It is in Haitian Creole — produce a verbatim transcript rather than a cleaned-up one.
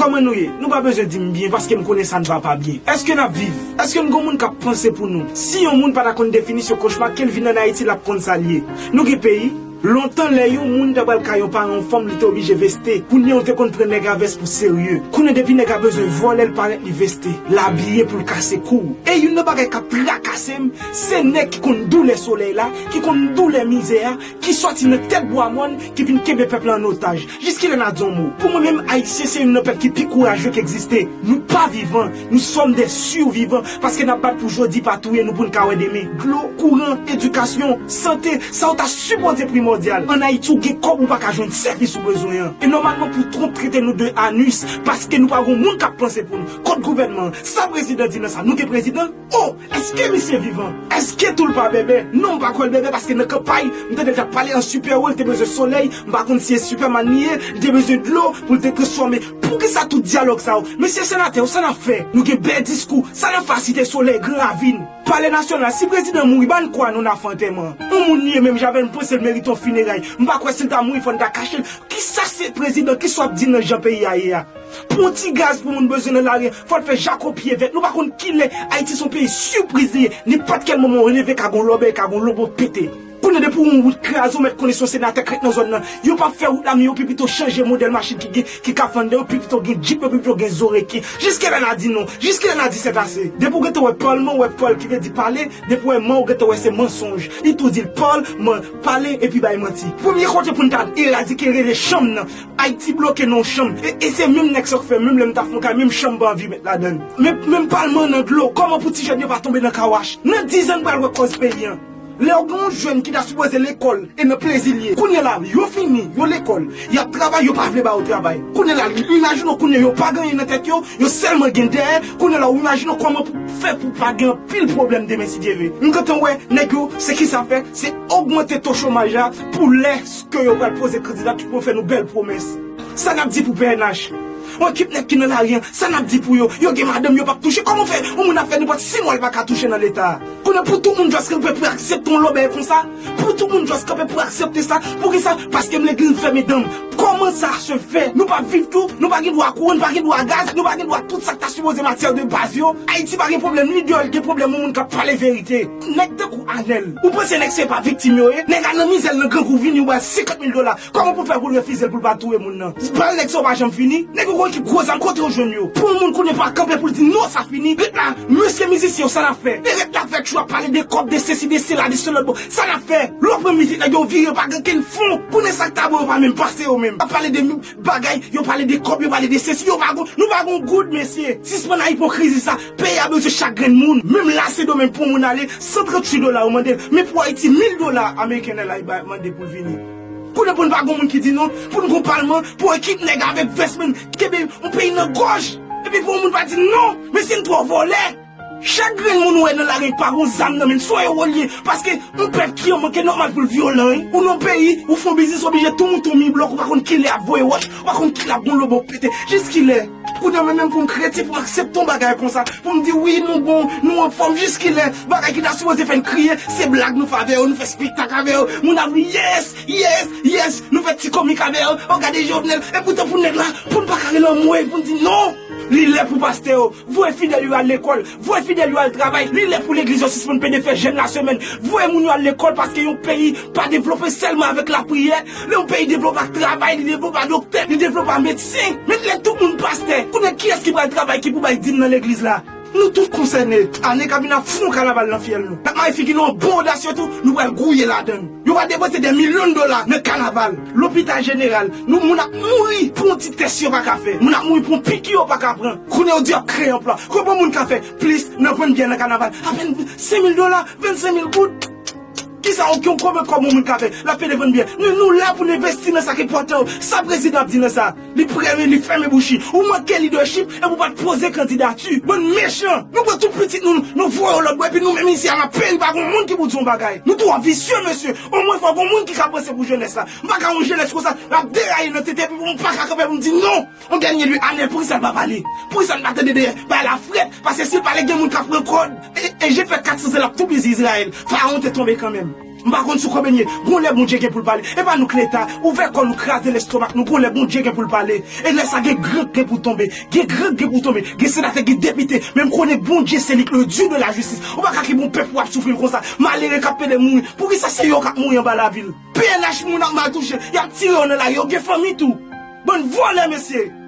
Kòman nou ye? Nou pa bezwen di m byen, paske m konnen sa n va pa byen. Èske n ap viv? Èske n gon moun k ap panse pou nou? Si yon moun pa ta konn definisyon kochma, ke l vin ann Ayiti, l ap konn sa l ye. Nou gen peyi? Lontan, lè yon moun ta pral kay yon paran yon fanm, li te oblije veste. Kounye a, ou te konn pran nèg a vès pou serye. Kounye a, depi nèg a bezwen vòlè, l parèt, li veste. L abiye pou l kase kou. E youn nan bagay k ap trakase m, se nèg ki konn doulè solèy la, ki konn doulè mizè a, ki sòti nan tèt bwa mòn, ki vin kenbe pèp la an otaj. Jiskilè n a di yon mo? Pou mwen menm, Ayisyen se youn nan pèp ki pi kouraje ki egziste. Nou pa vivan, nous sommes des survivants, paske n ap bat pou jodi pa touye nou pou n ka wè demen. Dlo, kouran, edikasyon, sante, sa yo ta sipoze primòdyal. Ann Ayiti, ou gen kòb, ou pa ka jwenn sèvis ou bezwen an. E nòmalman, pou Trump trete nou de anus, paske nou pa gon moun k ap panse pou nou. Kot gouvènman an? Sa prezidan di nan sa? Nou gen prezidan? Oh, èske misye vivan? Èske tou l pa bèbè? Non, m pa kwè l bèbè, paske nan kanpay, m tande l t ap pale an sipèwo, l te bezwen solèy, m pa konn si se Superman li ye, li te bezwen dlo pou l te transfòme. Poukisa tout dyalòg sa yo? Mesye senatè yo, sa n ap fè? Nou gen bèl diskou, sa n ap fè a Site Solèy, Gran Ravin, Palè Nasyonal? Si prezidan mouri, ba n kwa nou n a fè antèman an. Yon moun li ye menm jan avè l, m panse l merite yon fineray. M pa kwè si l ta mouri, fò n ta kache l. Kisa se prezidan? Kisa w ap di nan jan peyi a ye a? Pou yon ti gaz pou moun bezwen nan lari, fò l fè jako pye vèt. Nou pa konn kilè. Ayiti se yon peyi sipriz li ye. Nenpòt kèl moman w leve ka gon lòbèy, ka gon lobo pete. Kounye a depi yon wout kraze, ou mèt konnen se yon senatè k ret nan zòn nan. Yo p ap fè wout la, men yo pi pito chanje modèl machin ki gen, ki ka vann nan, yo pi pito gen djip, yo pi pito gen zo reken. Jiskilè n a di non? Jiskilè n a di sètase? Depi w gentan wè Paul man, ou wè Paul ki vle di pale, depi w wè man, ou gentan wè se mansonj. Li tou di l Paul man, pale epi bay manti. Premye kote pou n ta eradike rele chanm nan. Ayiti bloke nan yon chanm. E, e se menm nèg sa k fè, menm lè m ta fè yon kay, menm chanm m pa anvi met ladan l. Men, menm palman nan dlo, kòman pou ti jèn yo pa tonbe nan kawach? Nan diz an n pral wè kòz peyi an. Lè w gen yon jèn ki ta sipoze lekòl, e nan plezi l ye. Kounye a la, yo fini, yo lekòl, y ap travay, yo pa vle ba yo travay. Kounye a la, imajine w kounye a yo pa gen anyen nan tèt yo, yo sèlman gen dèyè. Kounye a la, w imajine w kòman pou fè pou pa gen anpil pwoblèm demen si Dye vle. M gentan wè nèg yo, se kisa fè, se ogmante to chomaj la pou lè ke yo pral poze kandidati pou fè nou bèl pwomès. Sa n ap di pou P N H? Yon ekip nèg ki nan lari an, sa n ap di pou yo? Yo gen madanm, yo p ap touche. Kòman fè yon moun ap fè nenpòt sis mwa l pa ka touche nan Leta a? Kounye a pou tout moun just kanpe pou aksepte yon lòbèy konsa? Pou tout moun just kanpe pou aksepte sa? Poukisa? Paske m legliz m fèmen dan m. Kòman sa se fè? Nou p ap viv tou? Nou pa gen dwa kouran, nou pa gen dwa gaz, nou pa gen dwa tout sa k ta sipoze matyè de baz yo? Ayiti pa gen pwoblèm lidè, l gen pwoblèm yon moun k ap pale verite. Nèg tankou Anèl, ou panse nèg se pa viktim yo ye? Nèg a nan mizè l nan grangou vini, ou ba l senkant mil dola. Kòman pou l fè pou l refize l pou l pa touye moun nan? Bal nèg sa yo pa janm fini. Nèg yo gon ekip gwo zam, kote yo jwenn yo? Pou yon moun kounye a pa kanpe pou l di non sa fini. Ret la, mesye mizisyen yo, sa n ap fè? E ret la fè tchou ap pale de kòb, de sesi, de sela, de se lòt bò. Sa n ap fè? Lè w pran mizik nèg yo vire, yo pa gen kenn fon. Kounye a sa k ta bon yo pa menm pase yo menm. Ap pale de mi-, bagay, yo pale de kòb, yo pale de sesi, yo pa gon, nou pa gon goud mesye. Sispann a ipokrizi sa. Peyi a bezwen chak grenn moun. Menm la Sendomeng pou yon moun ale, san tranntuit dola yo mande l. Men pou Ayiti, mil dola ameriken nan la yo mande pou l vini. Kounye a pou n pa gon moun ki di non, pou n gon palman, pou ekip nèg avèk vès menm kenbe yon peyi nan gòj. Epi pou yon moun pa di non, men si n twò vòlè. Chak grenn moun ou wè nan lari pa gon zam nan men l, se yon ewo l ye. Paske yon pèp ki an manke nòmal pou l vyolan wi. Ou nan peyi, ou fè yon biznis, ou oblije tou mouton mi blòk, ou pa konn kilè y ap voye wòch, ou pa konn kilè y ap gon lobo pete. Jiskilè? Kounye a mwen menm pou m kretyen, pou m aksepte yon bagay konsa, pou m di wi nou bon, nou anfòm, jiskilè? Bagay ki ta sipoze fè n kriye, se blag nou fè avè yo, nou fè espektak avè yo, moun ap ri yes, yes, yes, nou fè ti komik avè yo, o gade Jovenel, epoutan pou nèg la, pou n pa ka rele anmwey, pou n di non, li lè pou pastè yo voye fidèl yo al lekòl, voye fidèl yo al travay, li lè pou legliz yo sispann pede fè jèn lasemèn, voye moun yo al lekòl paske yon peyi pa devlope sèlman avèk lapriyè. Lè yon peyi devlope ak travay, li devlope ak doktè, li devlope ak medsen. Men lè tout moun pastè, kounye a kiyès ki pral travay, ki pou bay dim nan legliz la? Nou tout konsène. Ane k ap vini ap fè yon kanaval nan fyèl nou. N ap maye figi nou an bon odasye tou, nou pral gouye ladan l. Yo va depanse dè milyon dola nan kanaval. Lopital jeneral, nou moun ap mouri pou yon ti tès yo pa ka fè. Moun ap mouri pou yon piki yo pa ka pran. Kounye a yo di y ap kreye anplwa. Konbyen moun ka fè plis nan vann byè nan kanaval? Apèn senk mil dola, vennsenk mil goud. Kisa, okenn, konbyen kòb yon moun ka fè? L ap pede vann byè. Nou, nou la pou n envesti nan sa k enpòtan yo. Sa prezidan ap di nan sa? Li prè, men li fèmen bouch li. Ou manke lidèchip epi ou pa t poze kandidati. Bann mechan. Nou pran tout pitit nou, nou voye yo lòt bò, epi nou menm isi a n ap peri, pa gon moun ki pou di yon bagay. Nou twò visye, mesye. Omwen fò gon moun ki ka panse pou jenès la. M pa ka yon jenès konsa, l ap deraye nan tete, epi pou m pa ka kanpe pou m di non. Yon dènye lwi, Anèl, poukisa l pa pale? Poukisa n pa tande de bagay la frèt? Paske si l pale, gen moun k ap pran kòd. E, e je fè kat san zèl ap toupizi Izrayèl. Farawon te tonbe kanmenm. M pa konn sou konbyen n ye. Gon lè Bondye gen pou l pale. E pa nou k Leta. Ouvè kò nou, kraze lestomak nou. Gon lè Bondye gen pou l pale. E lè sa gen gran k gen pou tonbe. Gen gran k gen pou tonbe. Gen senatè, gen depite. Men m konnen Bondye se li k le Dieu de la justice. Ou pa ka kite yon pèp w ap soufri l konsa. Malere k ap pede mouri. Poukisa se yo k ap mouri anba lavil? P N H moun ap mal touche. Y ap tire yo nan lari. Yo gen fanmi tou. Bann vòlè, mesye.